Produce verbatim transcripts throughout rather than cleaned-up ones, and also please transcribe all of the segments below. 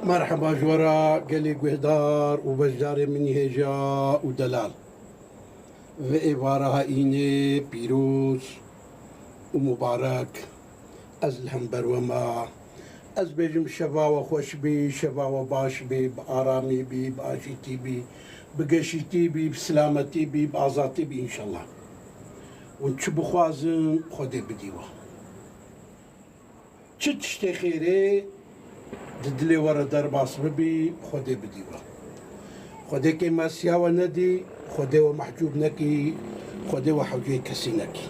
Merheba ji we re gelê guhdar û beşdarê min hêja û delal. Vê êvara ha înê pîroz û mubarek. Ez li hember we me. Ez bêjim şeva we xweş bî, şeva we baş bî, bi aramî bî, bi aşîtî bî, bi geşîtî bî, bi silametî bî, bi azatî bî înşallah. Hûn çi bixwazin, Xwedê bidî we. Çi tiştê xêrê di dilê we re derbas bibî, Xwedê bidî we. Xwedê kêmasiya we nedî, Xwedê we mehcûb nekî, Xwedê we hewceyê kesî nekî.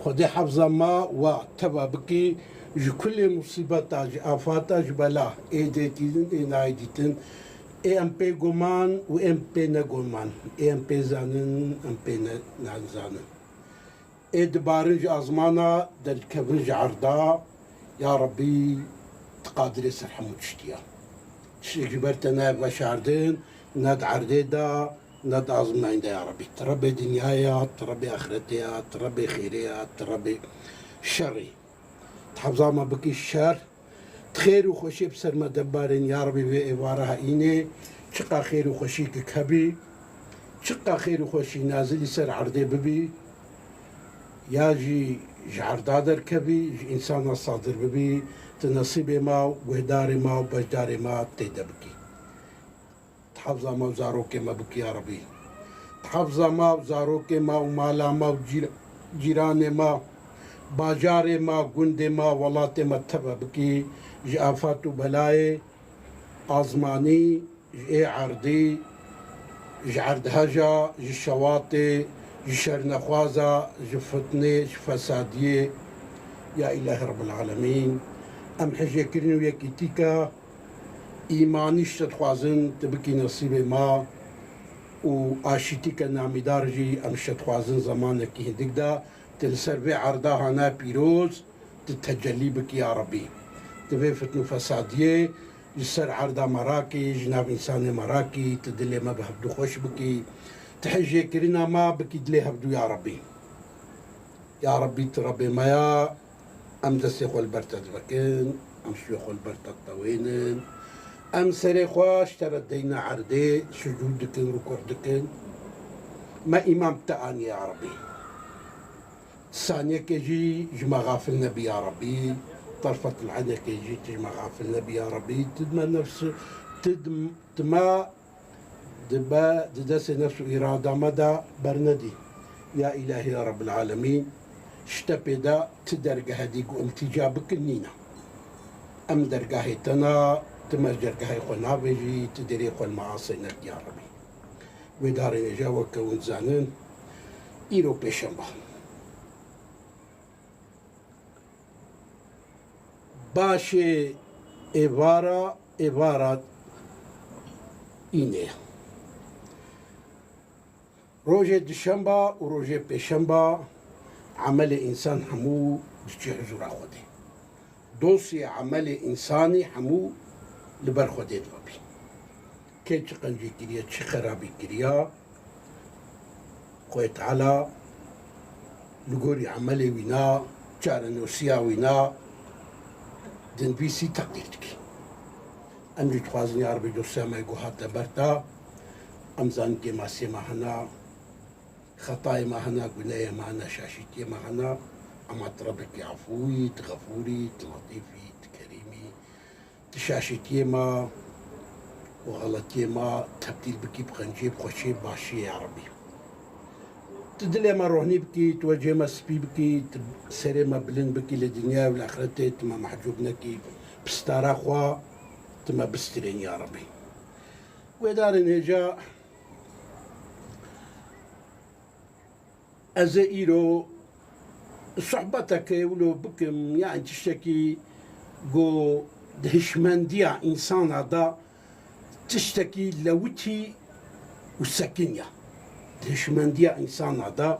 Xwedê hefza ma we teva bikî ji kulê musîbeta, ji afata, ji bela ê dê dîtin, ê nayê dîtin, ê em pê guman û em pê neguman, ê em pê zanin, em pê ne-, nazanin. Ê dibarin ji azmana, derdikevin ji erda, ya Rebbî, tu qadirê ser hemû tiştî ya. Tiştek ji ber te nayê veşardin, ne di erdê de, ne di azminayî de ya Rebbî. Tu Rebbê dinyayê ya, tu Rebbê axretê ya, tu Rebbê xêrê ya, tu Rebbê şerê. Di hefza me bikî şer, Xêr û xweşiyê bi ser me de bibarên ya Rebî vê êvara ha înê. Çiqa xêr û xweşî ki kebî, çiqa xêr û xweşî nazilî ser erdê bibî, ya jî ji erda derkevî, ji însana sadir bibî, tu nesîbê ma û guhdarê ma û beşdarê ma tê de bikî. Di hefza ma û zarokê me bikî ya Rebî. Di hefza ma û zarokê ma û mala ma û cîr-, cîranê ma, bajarê ma, gundê ma, welatê me teve bikî ji afat û belayê azmanî, ji ê erdî, ji erdheja, ji şewatê, ji şernexwaza, ji fitnê, ji fesadiyê. Ya Îlahî Rebbil Alemîn, em hejêkirin û yekîtîka îmanî ji te dixwazin, tu bikî nesîbê ma û aşîtîke namîdar jî em ji te dixwazin zemanekî hindik de tu li ser vê erda hana pîroz tu tecellî bikî ya Rebî. Tu vê fitn û fesadiyê ji ser erda me rakî, ji nav însanê me rakî, tu dilê me bi hevdû xweş bikî, tu hejêkirina me bikî dilê hevdû ya Rebî. Ya Rebî tu Rebê me ya, Em destê xwe li ber te divekin, em sûyê xwe li ber te ditewênin. Em serê xwe ji te re deyne erdê, sicûd dikin, rukû dikin. Me îman bi te aniye ya Rebî. Saniyekê jî ji me xafil nebî ya Rebî. Terfetil eynekê jî tu ji me xafil nebî ya Rebî. Tu di me nefs, tu di, tu me di be, di destê nefs û îrada me de bernedî. Ya Îlahî ya Rebbil Alemîn, ji te pê de ti dergehe dî ku em tîca bikin nîne. Em dergahê te ne, ti me ji dergahê xwe navêjî, ti derê xwe li me asê nekî ya Rebî. Wê darê nêja weke hûn dizanin, îro pêşembe. Başê êvara, êvara înê. Rojê dişemba û rojê pêşemba emelê însan hemû diçe huzûra Xwedê. Dosyê emelê însanî hemû li ber Xwedê dibe bî. Kê çi qencî kiriye, çi xerabî kiriya, Xwedê Teala li gorî emelê wî na, çarenosiya wî na, dinvîsî teqdîr dike. Em jî dixwazin ya Rebî dosya me ku hate ber te, em zanin kêmasiyê me hene, xetayê me hene, gunehê me hene, şaşîtiyê me hene, ema tu Rebekî efû yî, tu xefûr î, tu letîf î, tu kerîm î. Tu şaşîtiyê me û xeletiyê me tebdîl bikî bi qenciyê, bi xweşiyê, bi başiyê ya Rebî. Tu dilê me rohnî bikî, tu wecihê me spî bikî, tu serê me bilind bikî li dinyayê û li axretê, tu me mehcûb nekî, bi sitara xwe tu me bistirên ya Rebî. Guhdarên hêja, Ez ê îro sohbeteke wilo bikim, yanî tiştekî ku di hişmendiya însana de tiştekî lewitî û sekin ya. Di hişmendiya însana de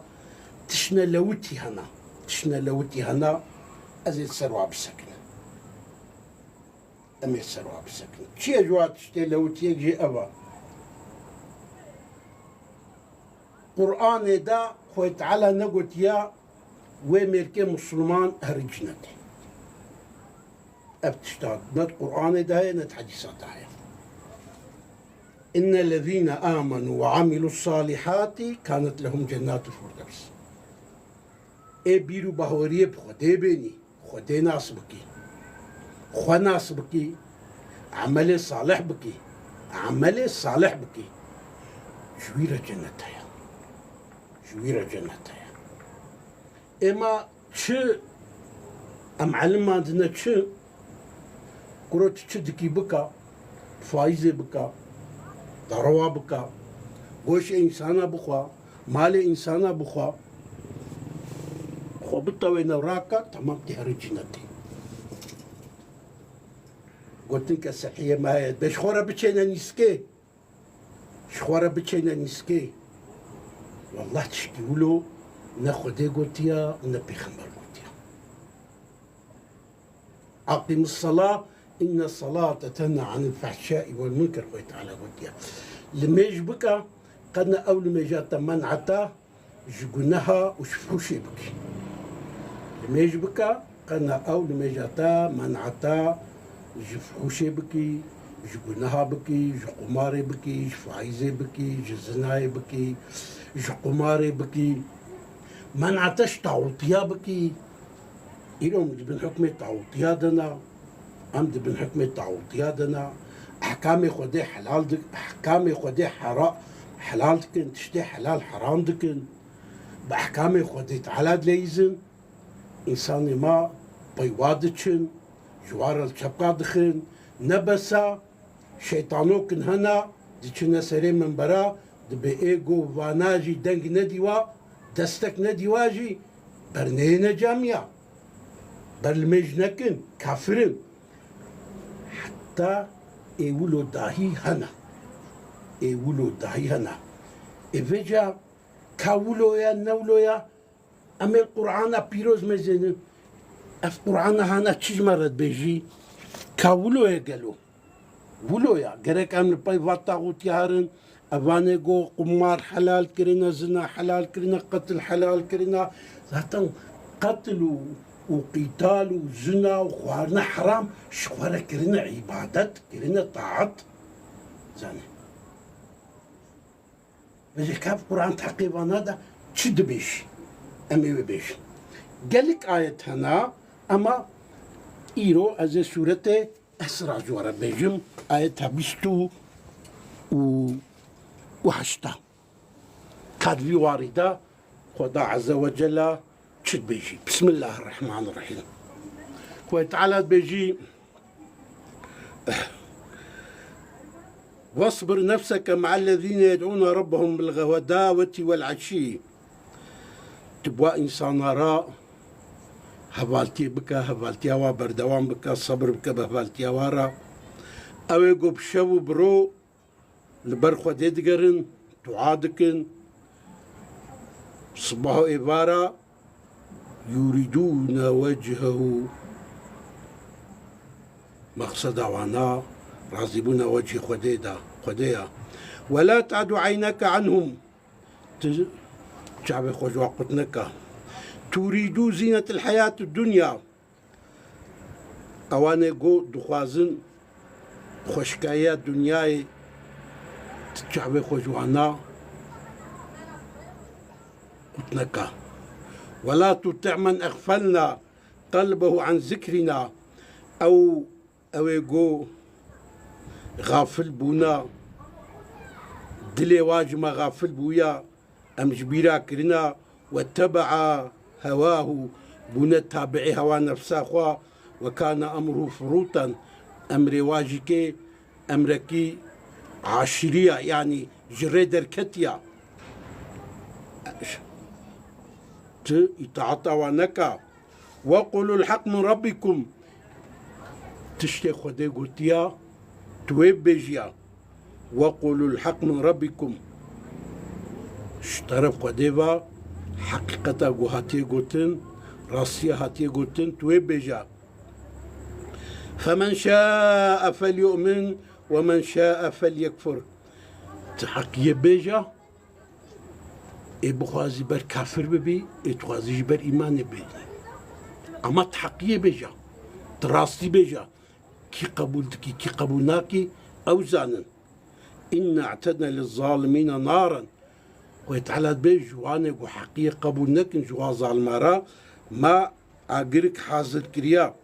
tiştine lewitî hene. Tiştine lewitî hene, ez ê ser wa bisekinim. Em ê ser wa bisekin. Çi ye ji wa tiştê lewitiyek jî ev e. Qur'anê de Xwedê Teala negotiya wê mêrkê Misliman herî cinetê. Ev tişta ne di Qur'anê de heye, ne di hedîsa de heye. Innellezîne âmenû ve amilus salihâtî kânet lehum cennâtul firdews. Ê bîr û baweriyê bi Xwedê bênî, Xwedê nas bikî. Xwe nas bikî, emelê salih bikî. Emelê salih bikî. Ji wî re cennet heye. Ji wî re cennet heye. Êma çi em elimandine çi? Kuro tu çi dikî bika, faîzê bika, darewa bika, goşê însana bixwe, malê însana bixwe, xwe bitewêne raka, temam tê herî cinetê. Gotin ke sehiyê me heye, be ji xwe re biçêne nîskê. Ji xwe re biçêne nîskê. Wallah tişkî wilo ne Xwedê gotiya, ne pêxember gotiya. Aqimus sala, inne salate tenha anil fehşai vel munker, Xwedê Teala gotiya. Limêj bika, qedne ew limêja te men'eta, ji guneha û ji fihûşê bikî. Limêj bike, qedna ew limêja te men'eta ji fihûşê bikî, ji guneha bikî, ji qumarê bikî, ji faîzê bikî, ji zinayê bikî, ji qumarê bikî. Men'eta ji tawûtiya bikî. Îro em di bin hukmê tawûtiya de ne. Em di bin hukmê tawûtiya de ne. Ehkamê Xwedê helal dik-, ehkamê Xwedê hera-, helal dikin, tiştê helal heram dikin. Bi ehkamê Xwedê Teala dileyîzin. Însanê ma peywa diçin, ji wan re li çepka dixin. Ne besa, Şeytanokin hene, diçine serê minbera, dibê ê go vana jî deng nedîwa, destek nedîwa jî, berneyêne camiya. Berlimêj nekin, kafir in. Heta ê wilo dahî hene. Ê wilo dahî hene. Ê vêca ka wilo ya, ne wilo ya, Em ê Qur'ana pîroz mezênin. Ev Qur'ana hana çi ji me re dibêjî? Ka wilo ye gelo? Wilo ya. Gerek em li pey va taxûtiya herin. Evanê go qumar helal kirine, zina helal kirine, qetil helal kirine. Zaten qetil û, û qîtal û zina û xwarine heram ji xwe re kirine îbadet, kirine taat. Zanî. Vêca ka Quran teqî vana de çi dibêjî? Em ê wê bêjin. Gelek ayet hene, ema îro ez ê sûretê Esra ji we re bêjim, ayeta bîst û, û, û heşta. Ka di vî warî de Xweda Azze ve Celle çi dibêjî? Bismillahirrahmanirrahîm. Xwedê Teala dibêjî, "Wasbir nefseke me'ellezîne yed'ûne rabbehum bil ğedaveti vel eşî." Tu bi wa însana re hevaltiyê bike, hevaltiya wa berdewam bike, sebir bike bi hevaltiya wa re. Ew ê ku bi şev û bi ro li ber Xwedê digerin, dua dikin. Sibaha êvara, "Yurîdûne wechehû." Mexseda wana razîbûna wechê Xwedê de, Xwedê ya. "Ve la te'du eyneke anhum." Tu çavê xwe ji wan qut neke. "Turîdû zînetel heyatid dunya." Ewanê ku dixwazin xweşikayiya dinyayê, tu çavê xwe ji wana qut neke. "Wela tuti'men exfelna qelbehu an zikrina." Ew, ew ê ku xafil bûna, dilê wa ji me xafil bûya, em ji bîra kirina, "wetebe'a hewahu", bûne tabi'ê hewa nefsa xwe, "we kane emruhu furutan", emrê wa jî kê emrekî aşiriya, yanî ji rê derketiya. Tu îtaata wan neka. "Ve qulul haq min rabbikum." Tiştê Xwedê gotiya, tu wê bibêjiya. "Ve qulul haq min rabbikum." Ji teref Xwedê ve heqîqeta ku hatiye gotin, rastiya hatiye gotin, tu wê bêje. "Femen şa'e felyu'min ve men şa'e felyekfur." Tu heqiyê bêje, ê bixwazî ber kafir bibî, ê dixwazî ji ber îmanê bêje. Ama tu heqiyê bêje. Tu rastî bêje. Kî qebûl dikî, kî qebûl nakî, ew zanin. Inna a'tedna lizzalimîne naran. Xwedê Teala dibê ji wanê ku heqiyê qebûl nekin ji wan zalima re me agirik hazir kiriya.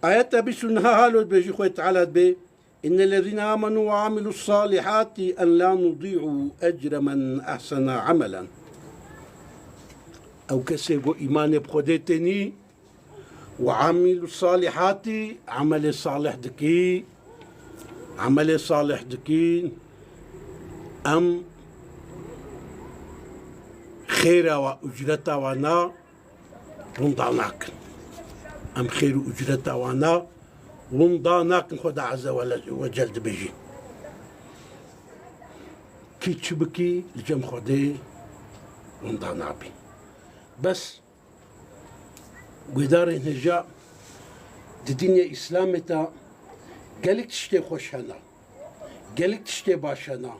Ayeta bîst û neh halo dibêjî Xwedê Teala dibê, Innellezîne amenu ve amilus salihati en la nudî'u ecre men ehsena amelen. Ew kesê ku îmanê bi Xwedê tênî, Ve amîlu salihati, emelê salih dikî, emelê salih dikî, em xêra wa, ucreta wana winda nakin. Em xêr û ucreta wana winda nakin, Xweda Azze ve Cel dibêjî. Kî çi bikî, li cem Xwedê winda nabî. Bes Guhdarên hêja, di dînê Îslamê de gelek tiştê xweş hene, gelek tiştê baş hene.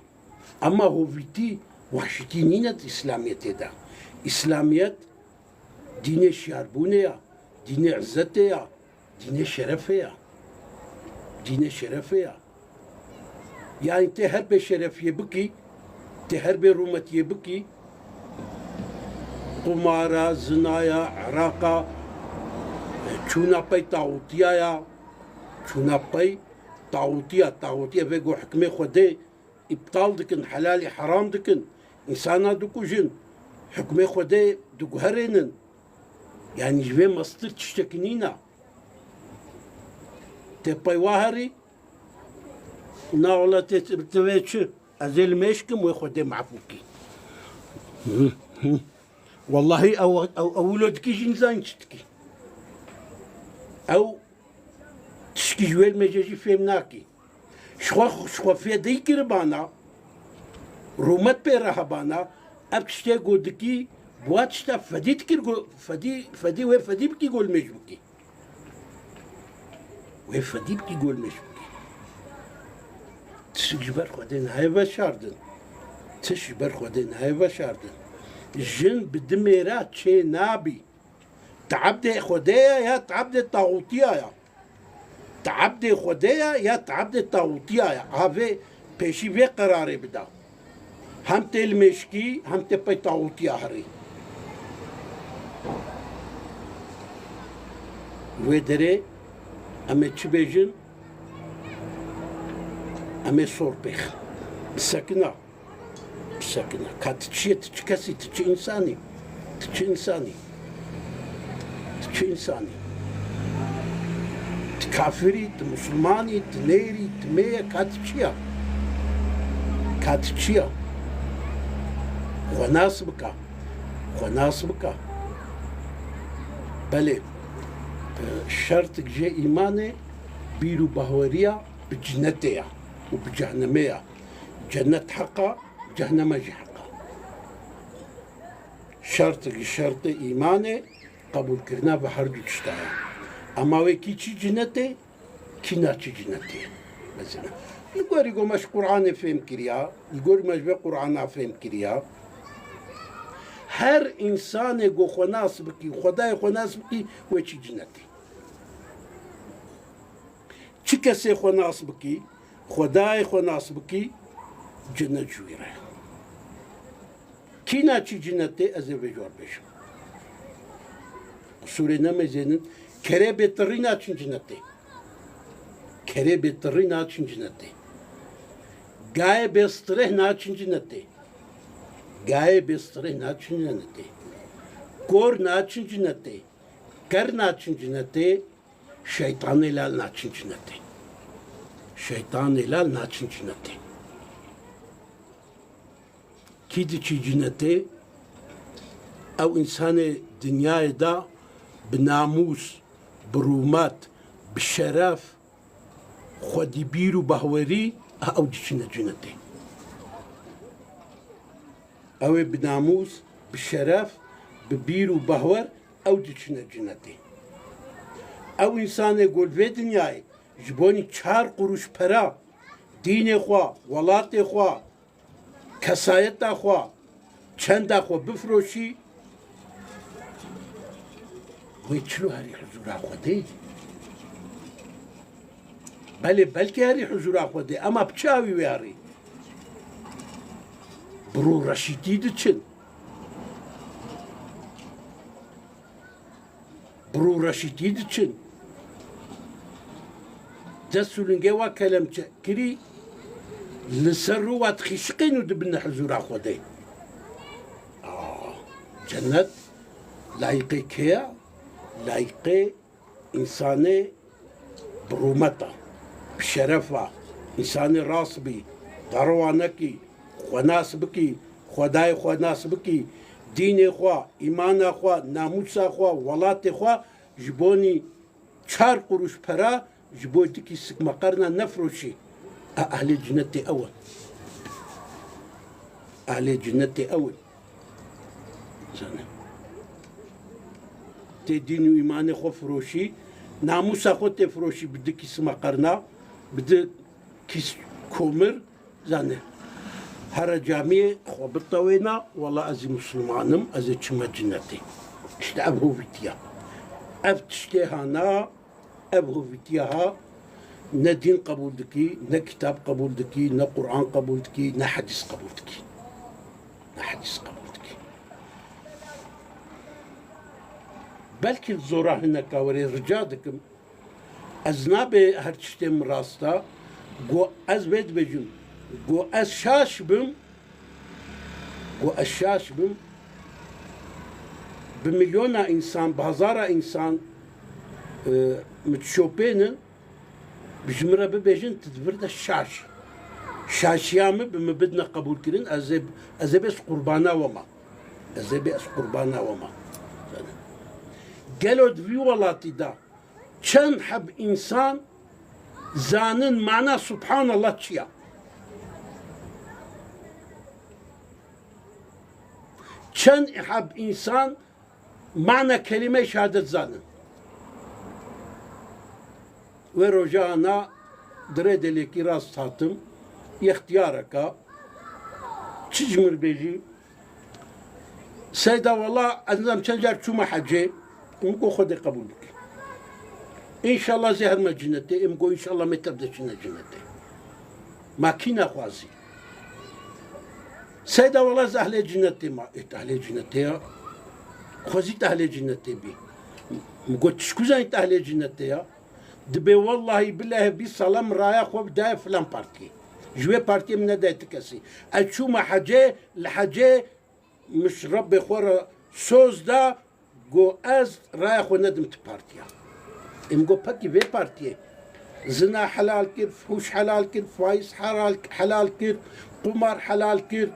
Ema hovîtî, wahşîtî nîne di Îslamiyetê de. Îslamiyet dînê şiyarbûnê ya, dînê izzetê ya, dînê şerefê ya. Dînê şerefê ya. Yani tê her bê şerefiyê bikî, tê her bê rûmetiyê bikî, qumara, zinaya, iraqa, çûna pey tawûtiya ya, çûna pey tawûtiya, tawûtiya vê ku hikmê Xwedê îptal dikin, helalî heram dikin, însana dikujin, hikmê Xwedê diguherênin. Yani ji vê mestir tiştekî nîna. Tê pey wa herî, Na wele tê, tê vê çi? Ez ê li mêşkim wê Xwedê mafû kî. Wellahî ew, ew, ew wilo dikî jî nizanî çi dikî. Ew tişkî ji wê li mêjê jî fêm nakî. Ji xwe, ji xwe fedî kiribana, rûmet pê re hebana, ev tiştê ku dikî, bi wa tişta fedî dikir ku fedî, fedî wê fedî bikî ku li mêj bikî. Wê fedî bikî ku li mêj bikî. Tişik ji ber Xwedê nayê veşardin. Tişik ji ber Xwedê nayê veşardin. Jin bi dimê re çê nabî. Teebdê Xwedê ye ya teebdê taxûtiya ya. Teebdê Xwedê ye ya teebdê taxûtiya ye. Avê pêşî vê qerarê bida. Hem tê li mêşkî, hem tê pey tawûtiya herî. Wê derê em ê çi bêjin? Em ê sor pêxin. Bi sekina. Bi sekina. Ka tu çi yê, tu çi kesî, tu çi însanî? Tu çi însanî? Tu çi însanî? Tu kafirî, tu musulmanî, tu nêrî, tu mêye, ka tu çi ya? Ka tu çi ya? Xwe nas bika. Xwe nas bika. Belê, e, şertik jê îmanê, bîr û bahweriya bi cinetê ya û bi cehnemê ya. Cennet heq a, cehneme jî heq a. Şertik ji şertê îmanê, qebûlkirina bi her du tişta ye. Ema wê kî çî cinetê, kî naçî cinetê. Mesela, li gorî ku me ji Qur'anê fêm kiriya, li gorî me ji vê Qur'ana fêm kiriya, her însanê ku xwe nas bikî, Xwedayê xwe nas bikî, wê çî cinetê. Çi kesê xwe nas bikî, Xwedayê xwe nas bikî, cinet ji wî re. Kî naçî cinetê, ez ê vê cor bêjim. Qisûrê nemêzênin, kerê bêtirî naçin cinetê. Kerê bêtirî naçin cinetê. Gayê bêstireh naçin cinetê. Gayê bêstireh naçin cinetê. Kor naçin cinetê. Ker naçin cinetê. Şeytanê lal naçin cinetê. Şeytanê lal naçin cinetê. Kî diçî cinetê? Ew însanê dinyayê de bi namûs, bi rûmet, bi şeref, xwedîbîr û bahwerî, ew diçine cinetê. Ew ê bi namûs, bi şeref, bi bîr û bahwer, ew diçine cinetê. Ew însanê ku li vê dinyayê ji bonî çar qurûş pera dînê xwe, welatê xwe, kesayeta xwe, çenda xwe bifiroşî, Wê çilo herî huzûra Xwedê? Belê, belkî herî huzûra Xwedê, ema bi çi awî wê herî? Bi rûreşîtî diçin. Bi rûreşîtî diçin. Dest û lingê wa kelemçe kirî, li ser rû wa dixîşiqên û dibine huzûra Xwedê. Aa, cennet layîqê kê ye? Layîqê însanê bi rûmeta, bi şerefa, însanê rast bî, derewa nekî, xwe nas bikî, Xwedayê xwe nas bikî, dînê xwe, îmana xwe, namûsa xwe, welatê xwe ji bonî çar qurûş pera ji bo dikî sikmeqerna nefroşî. E, ehlê cinetê ew in. Ehlê cinetê ew in. Zane. Tê dîn û îmanê xwe firoşî, namûsa xwe tê firoşî bi du kîsma qerna, bi du kîs komir, zane. Here camiyê xwe bitewêna, wela ez ê Musliman im, ez ê çime cinetê. Îşte ev hovîtiya. Ev tiştê hana, Ev hovîtiya ha ne dîn qebûl dikî, ne kitab qebûl dikî, ne Quran qebûl dikî, ne hedîs qebûl dikî. Ne hedîs qebûl dikî. Belkî zora hineka werê rica dikim. Ez nabe her tiştê min rast a. Go ez vê dibêjim. Go ez şaş bim. Ku ez şaş bim, bi milyona însan, bi hezara însan, e, min dişopênin, ji min re bibêjin, tu di vir de şaş î. Şaşiya min bi min bidine qebûlkirin, ez ê, ez ê bê ez qurbana we ma. Ez ê bê ez qurbana we ma. Gelo di vî welatî de çend heb însan zanin mana Subhanallah çi ya? Çend heb însan mana kelîmeyê şehadet zanin? Wê roja ana di rê delêkî rast hatim, yextiyareka, çi ji min bêjî, Seyda, wela ez nizam çend car çûme hecê, min got Xwedê qebûl bike. Înşallah zê herme cinetê, em got înşallah me tev de çine cinetê. Ma kî naxwazî? Seyda, wela ez ehlê cinetê ma. Ê, tu ehlê cinetê ya. Xwezî tu ehlê cinetê bî. Min got, çi ku zanî tu ehlê cinetê ya? Dibê wellahî billahî bîst sala min raya xwe bi daye filan partiyê. Ji wê partiyê min nedaye ti kesî. Ez çûme hecê, li hecê min ji Rebbê xwe re soz da, got ez raya xwe nedim ti partiya. Ê, min got pekî vê partiyê zina helal kir, fuhûş helal kir, faîz helal, helal kir, qumar helal kir,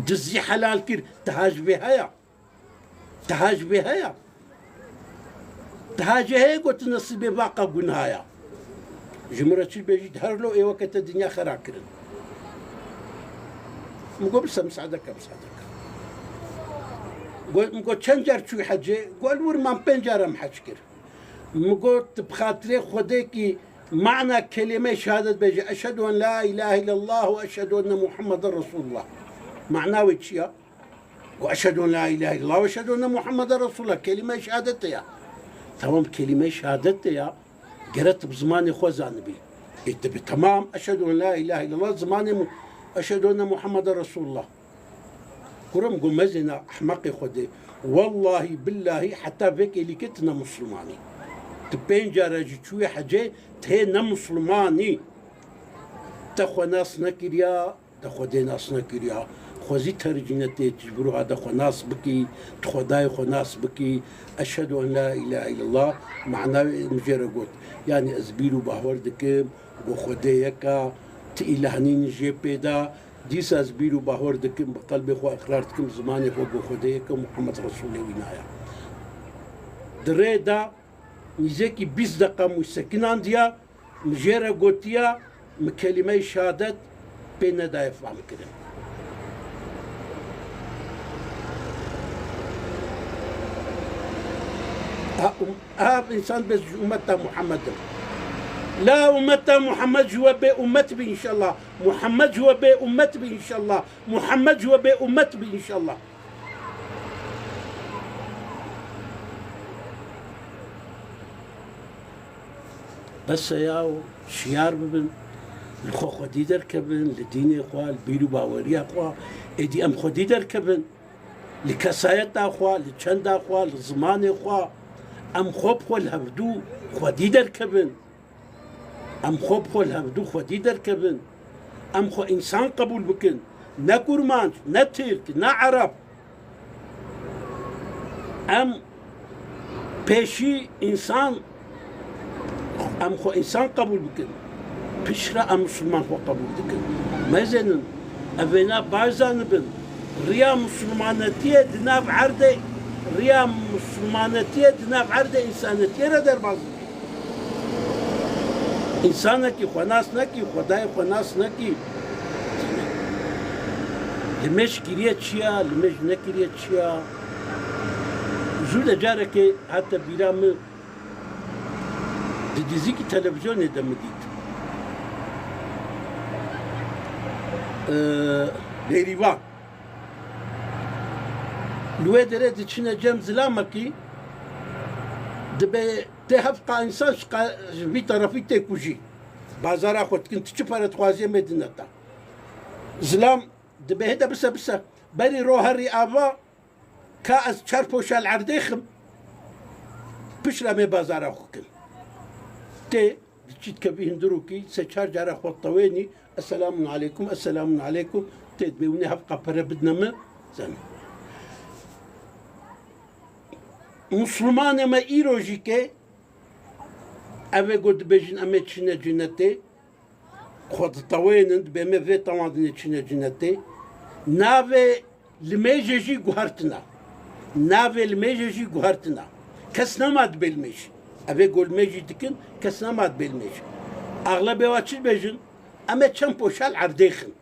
dizî helal kir. Tiha ji vê heye? Tiha ji vê heye? Tiha ji heye got nesîbê vaqa gunha ya. Ji min re çi bêjî, her lo ê weke te dinya xera kirin. Min got, "Bise, misadeke, misadeke." Got, min got, "Çend car çûyî hecê?" Got, "Li wir man pênc car em hec kir." Min got, "Tu bi xatirê Xwedêkî mana kelîmeyê şehadet bêje, eşhedû en la îlahe îllallah û eşhedû enne Muhammeden Resûlullah." Mana wê çi ya? Got, "Eşhedû en la îlahe îllallah û eşhedû enne Muhammeden Resûlullah." Kelîmeyê şehadet ya. Tamam, kelîmeyê şehadet ya. Gere tu bi zimanê xwe zanibî. Ê, tu bi temam, eşhedû en la îlahe îllallah, zimanê min, eşhedû enne Muhammeden Resûlullah. Kurim got, "Mezêna ehmeqê Xwedê. Wellahî, billahî, heta vê kêlîkê tu ne Muslimanî. Tu pênc cara jî çûyî hecê, tu hê ne Muslimanî. Te xwe nas nekiriya, te Xwedê nas nekiriya. Xwezî tercîne tê, tu ji vir wiha de xwe nas bikî, tu Xwedayê xwe nas bikî. Eşhedû en la îlahe îllallah, mana wê min jê re got. Yanî ez bîr û bahwer dikim, got Xwedê yek a, ti îlah nîn jê pê de." Dîsa ez bîr û bahwer dikim, bi qelbê xwe iqrar dikim, zimanê xwe got Xwedê yek e, Muhammed Resûlê wî naya. Di rê de nîzêkî bîst deqa min sekinandiya, min jê re gotiya, min kelîmeyê şehadet pê nedaye fam kirin. Ha, um, ha, însan bê ji ummeta Muhammed im. La ummeta Muhammed ji we bê ummet bî înşallah. Muhammed ji we bê ummet bî înşallah. Muhammed ji we bê ummet bî înşallah. Bes e yaw, şiyar bibin, li xwe xwedî derkevin, li dînê xwe, li bîr û baweriya xwe, êdî em xwedî derkevin, li kesayeta xwe, li çenda xwe, li zimanê xwe, em xwe bi xwe li hevdû xwedî derkevin. Em xwe bi xwe li hevdû xwedî derkevin. Em xwe însan qebûl bikin. Ne kurmanc, ne tirk, ne ereb. Em pêşî însan, em xwe însan qebûl bikin. Piştre em misilman xwe qebûl dikin. Mezenin, ev vêna baş zanibin. Riya misilmanetiyê di nav erdê, riya misilmanetiyê di nav erdê însanetiyê re derbas dike. Însanekî xwe nas nekî, Xwedayê xwe nas nekî. Limêj kiriye çi ya, limêj nekiriye çi ya? Zû de carekê hate bîra min, di dizîkî televîzyonê de min dît. Ee, Bêrîvan. Li wê derê diçine cem zilamekî, dibe tê hevqa însan ji qa-, ji vî terefî tê kujî. Bazara xwe dikin, tu çi pere dixwazî em ê dine te. Zilam dibe hêde bise bise. Berî ro herî ava, ka ez çar poşa li erdê xim, piştre em ê bazara xwe kin. Tê, diçî dikevî hundirokî, sê çar cara xwe tewênî, "Eselamun aleykum, eselamun aleykum." Tê dibê hûn ê hevqa pere bidine min, zanî. Musulmanê me îro jî ke ev ê ku dibêjin em ê çine cinetê, xwe ditewênin, dibê me vê tewandinê çine cinetê. Navê limêjê jî guhertina. Navê limêjê jî guhertina. Kes nema dibê limêj. Ev ê ku limêjî dikin, kes nema dibê limêj. Axlebê wa çi dibêjin? Em ê çend poşa li erdê xin.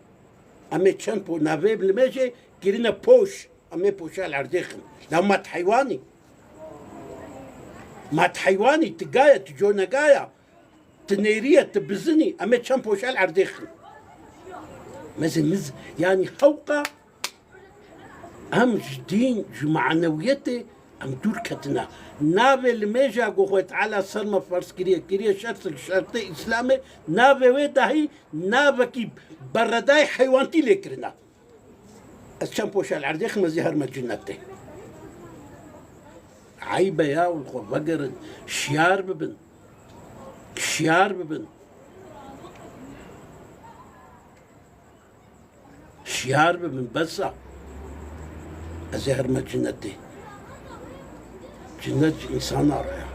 Em ê çend po-, navê limêjê kirine poş. Em ê poşa li erdê xin. La ma tu heywanî? Ma tu heywanî, tu gaya, tu conegaya. Tu nêrî ye, tu bizin î, em ê çend poşa li erdê xin. Mezin niz, yanî hewqa em ji dîn, ji manewiyetê em dûr ketine. Navê limêja ku Xwedê Teala ser me ferz kiriye, kiriye şert, şertê Îslamê, navê wê dahî navekî beredayê heywantî lê kirine. Ez çend poşa li erdê xim, ez ê herme cinetê. Eyb e ya, li xwe vegerin, şiyar bibin. Şiyar bibin. Şiyar bibin, bes e. Ez ê herme cinetê. Cinet ji însana re ya.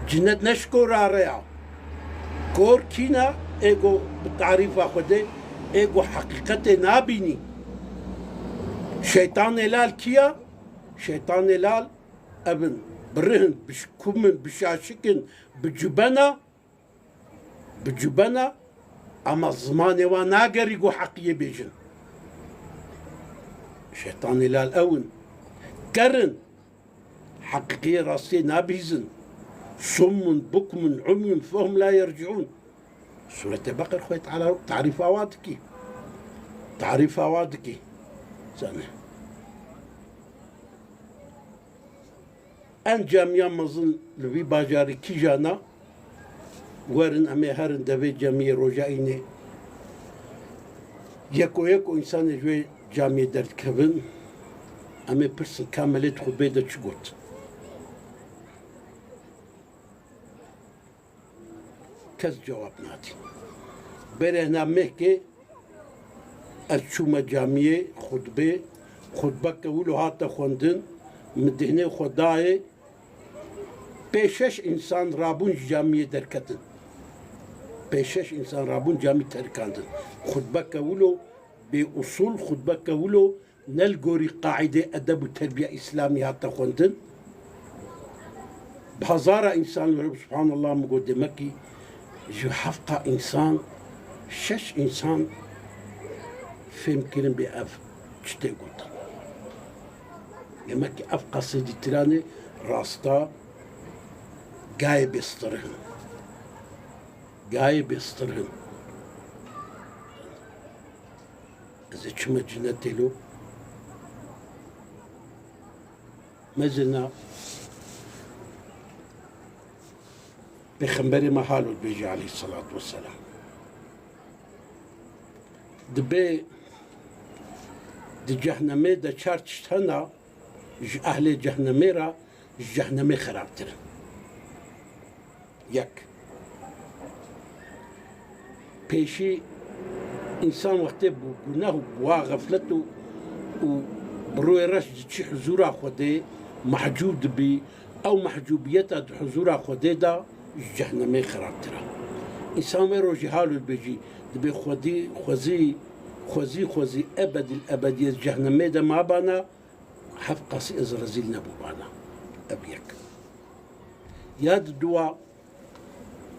Cinet ne ji kora re ya. Kor kî ne? Ê ku bi tarîfa Xwedê, ê ku heqîqetê nabînî. Şeytanê lal kî ya? Şeytanê lal ev in, bi rih in, bi ş-, kum in, bi şaşik in, bi cubena, bi cubena, ama zimanê wan nagerî ku heqiyê bêjin. Şeytanê lal ew in. Ker in. Heqîqiyê rastiyê nabihîzin. Summun bukmun umyun fehum la yerciun. Sûretê Beqer Xwedê Teala tarîfa wa dikî. Tarîfa wa dikî. Zane. En camiya mezin li vî bajarî kîjan e? Werin em ê herin devê camiyê roja înê. Yeko yeko însanê ji wê camiyê derdikevin. Em ê pirsin ka melê di xutbeyê de çi got? Kes cewab nadî. Berê hina mehkê ez çûme camiyê xutbê, xutbeke wilo hate xwendin, min dihnê xwe dayê, pê şeş însan rabûn ji camiyê derketin. Pê şeş însan rabûn camî terikandin. Xutbeke wilo bê usûl, xutbeke wilo ne li gorî qaîdê edeb û terbiya îslamî hate xwendin. Bi hezara însan li wir, subhanallah, min got, demekî ji hevqa însan şeş însan fêm kirin bê ev çi tê gotin. Demekî ev qasê dîtiranê rasta gayê bêstirih in. Gayê bêstirih in. Ez ê çime cinetê lo. Mezina Pêxemberê me halo dibêje aleyhisselatu vesselam. Dibê di cehnemê de çar tişt hene, ji ehlê cehnemê re ji cehnemê xerabtir in. Yek. Pêşî însan wextê bi guneh û bi wa xeflet û, û bi rûyê reş diçî huzûra Xwedê, mehcûb dibî, ew mehcûbiyeta di huzûra Xwedê de ji cehnemê xerabtir e. Însan wê rojî halo dibêjî, dibê xwedî, xwezî, xwezî, xwezî ebedîl ebediyê di cehnemê de mabana, heft qasî ez rezîl nebûbana. Ev yek. Ya di dua,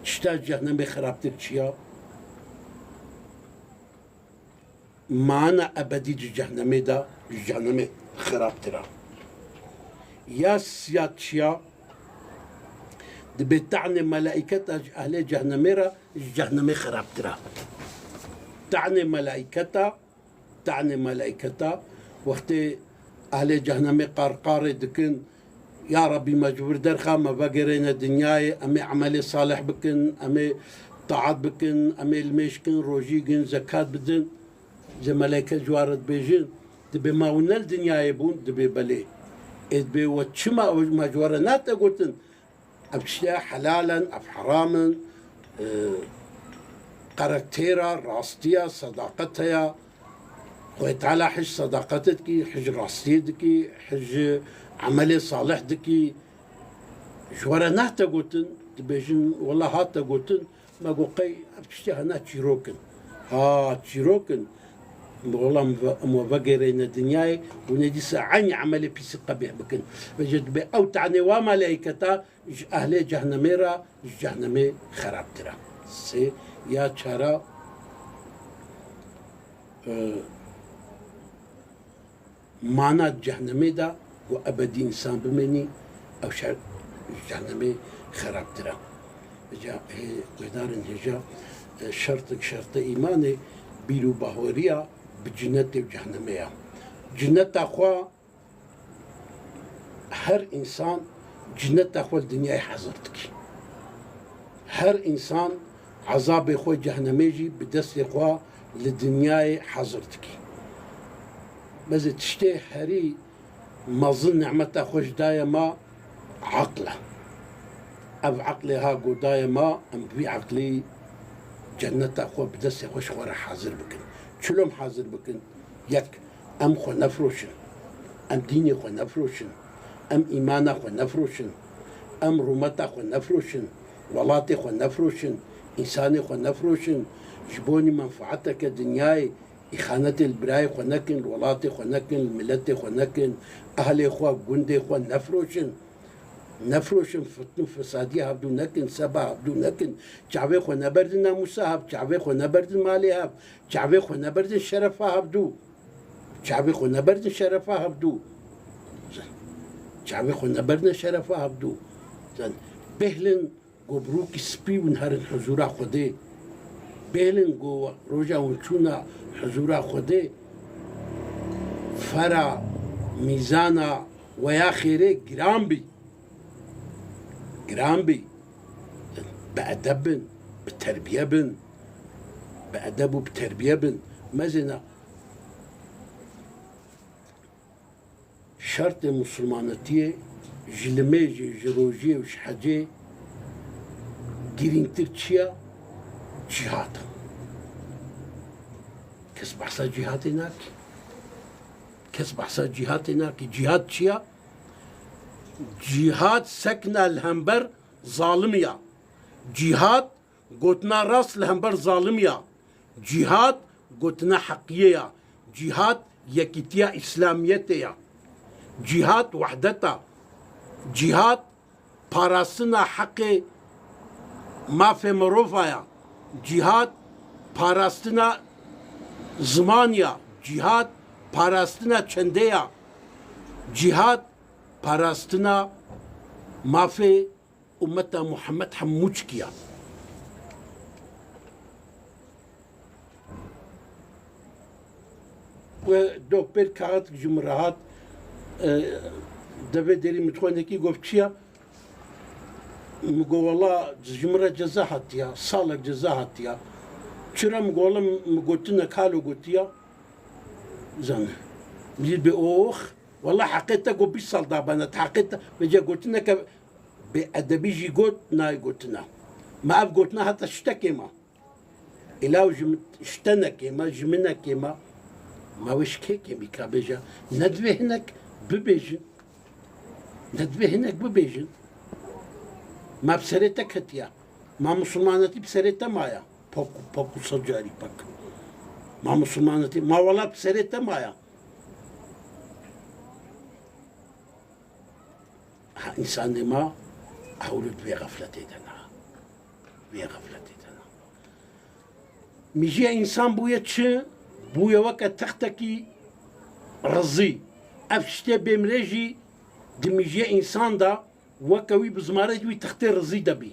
tişta cehnemê xerabtir çi ya? Mana ebedî di cehnemê de, ji cehnemê xerabtir e. Ya siyat çi ya? Dibê te'nê melaîketa ji ehlê cehnemê re ji cehnemê xerabtir e. Te'nê melaîketa, te'nê melaîketa, wextê ehlê cehnemê qarqarê dikin, Ya Rabbî, me ji wir derxa, me vegerêne dinyayê, em ê emelê salih bikin, em ê taat bikin, em ê limêj kin, rojî gin, zekat bidin. Ji meleke ji wan re dibêjin, dibê ma hûn ne li dinyayê bûn? Dibê belê. Ê dibê we çima ew me ji we re nehate gotin? Ev tiştê helal in, ev heram in, e, karaktera, rastiya, sedaqet heye. Xwedê Teala hij sedaqetê dikî, hij rastiyê dikî, hij emelê salih dikî. Ji we re nehate gotin, dibêjin, wela hate gotin, me got, qey ev tiştê hene çîrok in. Ha, çîrok in. Wela em ve-, em we vegerêne dinyayê, hûn ê dîsa eynî emelê pîsî qebîh bikin. Vêce dibê ew te'nê wa melaîketa ji ehlê cehnemê re, ji cehnemê xerabtir e. Sê ya çara, e, mana cehnemê de ku ebedî însan bimênî, ew şer ji cehnemê xerabtir e. Vêca hê guhdarên hêja, e, şertik şertê îmanê, bîr û bahweriya bi cinetê û cehnemê ye. Cineta xwe Her însan cineta xwe li dinyayê hezir dikî. Her însan ezabê xwe cehnemê jî bi destê xwe li dinyayê hezir dikî. Bezê tiştê herî mezin nimeta xwe ji daye me eql e. Ev eqlê ha godaye me, em bi vî eqlî cenneta xwe bi destê xwe ji xwe re hazir bikin. Çilo em hazir bikin? Yek, em xwe nefiroşin. Em dînê xwe nefiroşin. Em îmana xwe nefiroşin. Em rûmeta xwe nefiroşin. Welatê xwe nefiroşin. Însanê xwe nefiroşin. Ji bo nî menfaeteke dinyayê îxanetê li birayê xwe nekin, li welatê xwe nekin, li miletê xwe nekin, ehlê xwe, gundê xwe nefiroşin. Nefiroşin, fitn û fesadiya hevdû nekin, seba hevdû nekin. Çavê xwe neberdin namûsa hev, çavê xwe neberdin malê hev, çavê xwe neberdin şerefa hevdû. Çavê xwe neberdin şerefa hevdû. Çavê xwe neberdin şerefa hevdû. Bêhlin Go bi rûkî spî hûn herin huzûra Xwedê. Bêlin go roja hûn çûna huzûra Xwedê, fera, mîzana we ya xêrê giran bî. Giran bî. Bi edeb bin, bi terbiye bin. Bi edeb û bi terbiye bin. Mezêna Şertê misilmanetiyê ji limêjê, ji rojiyê û ji hecê girîngtir çi ye? Cîhad e. Kes behsa cîhadê nake. Kes behsa cîhadê nake. Cîhad çi ye? Cîhad sekna li hember zalimî ya. Cîhad Gotina rast li hember zalimî ya. Cîhad gotina heqiyê ya. Cîhad yekîtiya Îslamiyetê ya. Cîhad wehdet e. Cîhad parastina heqê mafê mirova ya. Cîhad parastina zimanî ya. Cîhad parastina çendê ya. Cîhad parastina mafê Ummeta Muhammed hemû çikiya. We dok pêr kaxetik ji min re hat, e, devê derî min xwendekî got çi ya? Min got, "Wela ji min re ceza hatiya, salek ceza hatiya." "Çira?" Min got, "Wela min gotinek halo gotiya." Zane. Min dî bê ox. Wela heqê te got bîst sal dabana, te heqê te vêca gotineke bêedebî jî got, nayê gotina. Ma ev gotina heta ştekê ma. Îlaw ji min, ji tenekê me, ji minekê me, ma wê ji kê kêmî ka bêje? Ne divê hinek bibêjin. Ne divê hinek bibêjin. Ma bi serê te ketiye. Ma misilmanetî bi serê te maye. Pak, pak û sed carî pek. Ma misilmanetî, ma welat bi serê te maye. Ha, însanê ma ewro di vê xefletê de ne. Vê xefletê de ne. Mîjiya însan bûye çi? Bûye weke textekî rizî. Ev tiştê bêmirê jî di mîjiya însan de weke wî bi zimarê wî textê rizî de bî.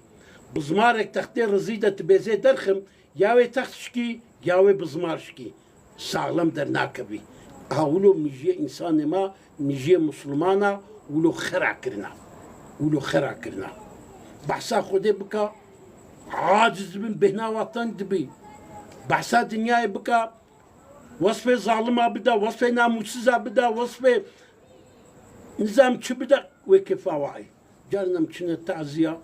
Bi zimarek textê rizî de tu bêzê derxim, ya wê text şikî, ya wê bi zimar şikî. Saxlem dernakevî. Ha wilo mîjiyê însanê ma, mîjiyê misilmana, wilo xera kirina. Wilo xera kirina. Behsa Xwedê bika, aciz dibin, bêhna watan dibî. Behsa dinyayê bika, wesfê zalima bida, wesfê namûsiza bida, wesfê nizam çi bida, wê kêfa wa ê. Carna em çine taziya.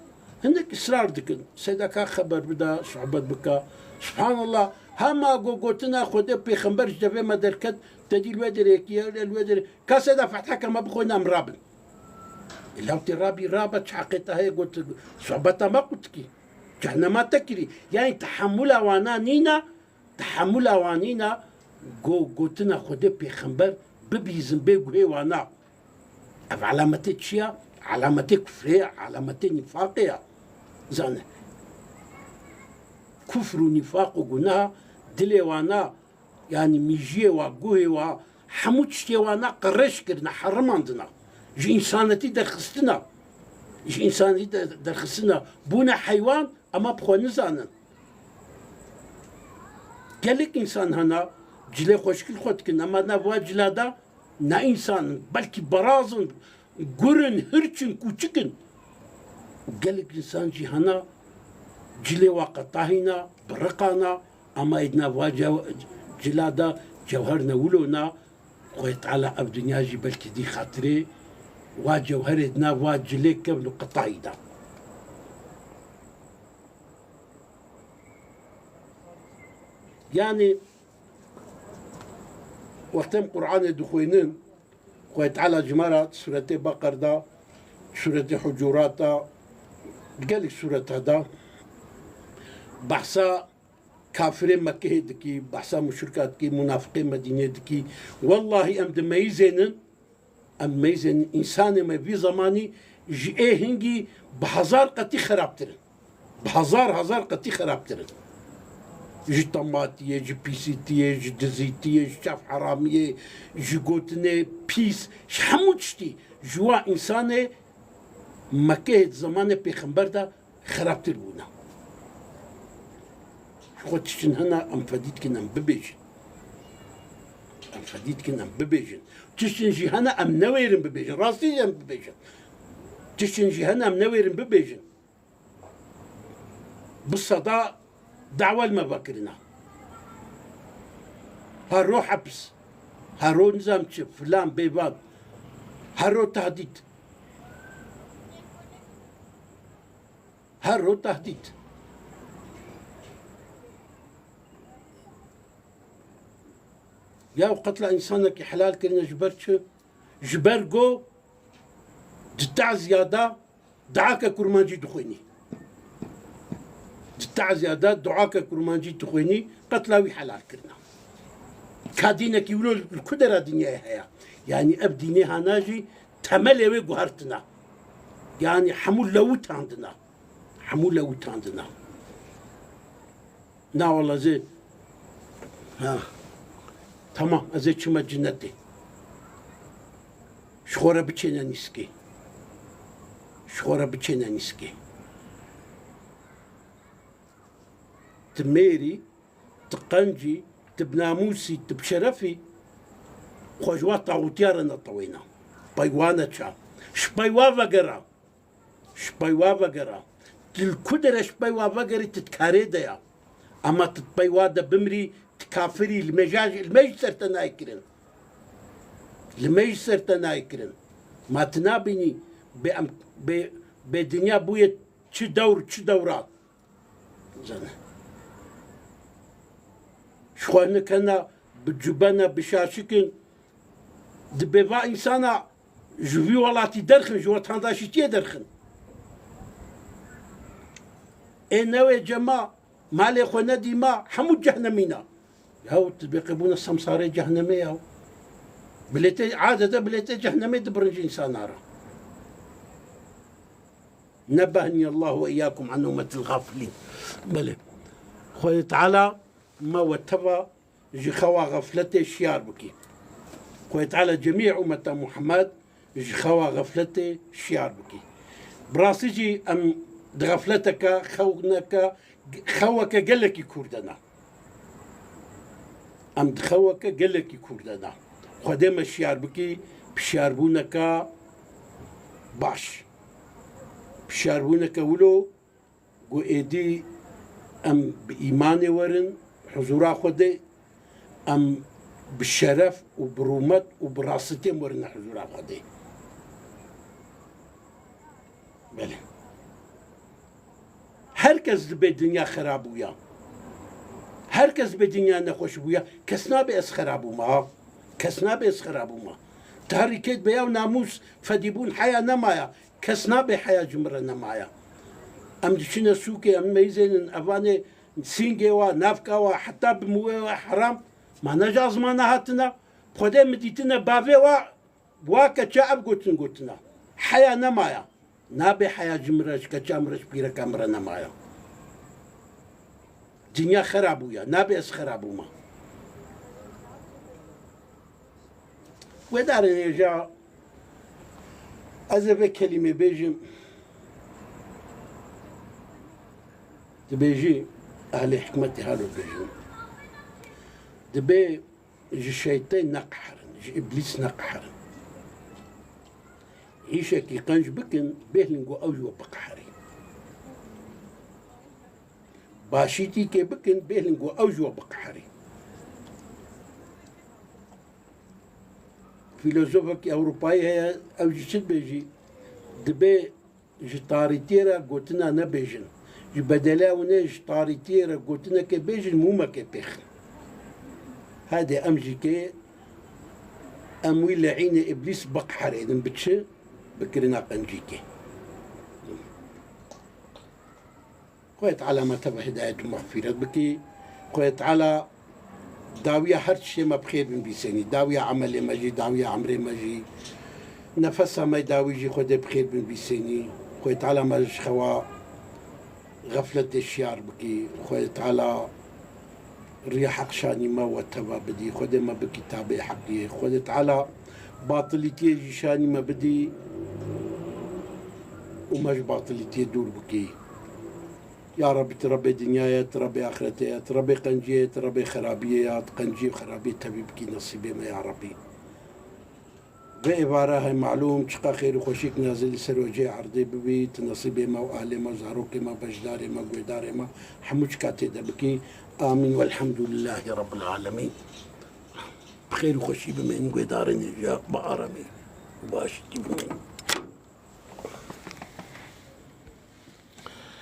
Hinek israr dikin. Seyda ka xeber bida, sohbet bika. Subhanallah. Hema go gotina Xwedê pêxember ji devê me derket, te dî li wê derê yekî ye, li wê derê. Ka Seyda Fetha ke me bixweyne em rabin. Îlaw tê rabî rabe, çi heqê te heye got, sohbeta me qutikî. Cehnema te kirî. Yani tehemula wana nîna, Tehemula wan nîna go-, gotina Xwedê pêxember bibîzin bê guhê wana. Ev alametê çi ya? Alametê kufrê ya, alametê nîfaqê ya. Zane. Kufr û nîfaq û gunaha dilê wana, yanî mîjiyê wa, guhê wa, hemû tiştê wana qereş kirine, herimandina. Ji însanetî derxistina. Ji însanetî de-, derxistina. Bûne heywan, ema bi xwe nizanin. Gelek însan hene, cilê xweşik li xwe dikin, ema nav va cila de ne însan in, belkî beraz in, gur in, hirç in, kûçik in. Gelek însan jî hene, cilê wa qetahî ne, biriqa ne, ema ê di nav va cew-, cila de cewher ne, wilo ne. Xwedê Teala ev dinya jî belkî dî xatirê wa cewherê di nav va cilê kevn û qetahî de. Yani, wextê em Qur'anê dixwînin, Xwedê Teala ji me re suretê Beqer de, suretê Hucurat de, gelek sureta de behsa kafirê Mekkehê dikî, behsa muşrika dikî, munafiqê Medînê dikî. Wellahî em dimeyizênin, Em meyzên însanê me vî zemanî ji ê hingî bi hezar qetî xerabtir in. Bi hezar hezar qetî xerabtir in. Ji tematiyê, ji pîsîtiyê, ji dizîtiyê, ji çav heramiyê, ji gotinê pîs, ji hemû tiştî, ji wa însanê Mekkeyê di zemanê pêxember de xerabtir bûne. Ji xwe tiştin hene em fedî dikin em bibêjin. Em fedî dikin em bibêjin. Tiştin jî hene em newêrin bibêjin. Rastî jî em bibêjin. Tiştin jî hene em newêrin bibêjin. Bi seda dawa li me vekirine. Her ro hepis. Her ro nizam çi, filan, bêvan. Her ro tehdît. Her ro tehdît. Ya qetla însanekî helal kirine ji ber çi? Ji ber go di taziya de duake kurmancî dixwînî. Di taziya de duake kurmancî dixwînî, qetla wî helal kirine. Ka dînekî wilo li ku dera dinyayê heye? Yanî ev dînê hana jî temelê wê guhertine. Yanî hemû lewitandine. Hemû lewitandine. Na wala zê. Ha. Tamam, ez ê çime cinetê. Ji xwe re biçêne nîskê. Ji xwe re biçêne nîskê. Ti mêrî, ti qencî, ti bi namûsî, ti bi şerefî, xwe ji wa taxûtiya re netewêne. Pey wa neça. Ji pey wa vegera. Ji pey wa vegera. Tu li ku derê ji pey wa vegerî, tu di karê de ya. Ama tu di pey wa de bimrî, tu kafirî, li me jî, li me jî ser te nayê kirin. Li me jî ser te nayê kirin. Ma tu nabînî, bê em, bê, bê dinya bûye çi dewr, çi dewra. Zane. Ji xwe nikena, bi cubena, bi şaşikin, dibê va însana ji vî welatî derxin, ji wetandaşîtiyê derxin. Ê newê cema, malê xwe nedî ma, hemû cehnemîna. Yaw, tu dibê qebûna semsarê cehnemê yaw. Bilêtê, adete bilêtê cehnemê dibirin ji însana re. Nebehni Allah ve iyyakum an ummetil gafilin. Belê. Xwedê Teala me we teva ji xewa xefletê şiyar bikî. Xwedê Teala cemî ummeta Muhammed ji xewa xefletê şiyar bikî. Bi rastî jî em di xefleteke, xewneke, xeweke gelekî kûr de ne. Em di xeweke gelekî kûr de ne. Xwedê me şiyar bikî, bi şiyarbûneke baş. Bi şiyarbûneke wilo ku êdî em bi îmanê werin huzûra Xwedê, em bi şeref û bi rûmet û bi rastîtiyê werin huzûra Xwedê. Belê. Her kes dibê dinya xera bûya. Her kes dibê dinya nexweş bûya. Kes nabe ez xera bûma. Kes nabe ez xera bûma. Tarîket beya û namûs fedîbûn heya nemaya. Kes nabe heya ji min re nemaya. Em diçine sûkê, em meyzênin, evanê sîngê wa, navka wa, heta bi muwê wa heram. Ma ne ji azmana hatine. Xwedê min dîtine bavê wa, wa keça ev gotin gotina. Heya nemaya. Nabe heya ji min re, ji keça min re, ji pîreka min re nemaya. Dinya xera bûya. Nabe ez xera bûma. Guhdarên hêja, ez ê vê kelîmê bêjim. Dibêjî, ehlê hikmetê halo bêjin. Dibê ji şeytê neqeherin, ji îblîs neqeherin. Îşekî qenc bikin, bêhlin ku ew ji we biqeherî. Başîtîkê bikin, bêhlin ku ew ji we biqeherî. Fîlozofekî Ewropayî heye, ew jî çi dibêjî? Dibê ji tarîtiyê re gotina nebêjin. Ji bedelê ew ne, ji tarîtiyê re gotinekê bêjin, mûmekê pêxin. Hede em jî kê, em wî le'înê îblîs biqeherênin, bi çi? Bi kirina qencîkê. Xwedê Teala me teva hidayet û mexfîret bikî. Xwedê Teala dawiya her tiştê me bi xêr binvîsênî. Dawiya emelê me jî, dawiya emrê me jî. Nefesa me dawî jî Xwedê bi xêr binvîsênî. Xwedê Teala me ji xewa xefletê şiyar bikî. Xwedê Teala riya heq şanî me we teva bidî. Xwedê me bikî tabê heqiyê. Xwedê Teala batilîtiyê jî şanî me bidî û me ji batilîtiyê dûr bikî. Ya Rabbî, tu Rabbê dinyayê, tu Rabbê axretê ye, tu Rabbê qenciyê, tu Rabbê xerabiyê ya, tu qenciyê û xerabiyê tevî bikî nesîbê me ya Rabbî. Vê êvara he malûm çiqa xêr û xweşîk nazil li ser wecihê erdê bibî, tu nesîbê me û ahlê me û zarokê me, beşdarê me, guhdarê me, hemû çiqa tê de bikî. Amîn. Welhamdulillahî Rabbil Alemîn. Bi xêr û xweşî bimînin guhdarên hêja, bi aramî û bi aşîtî bimînin.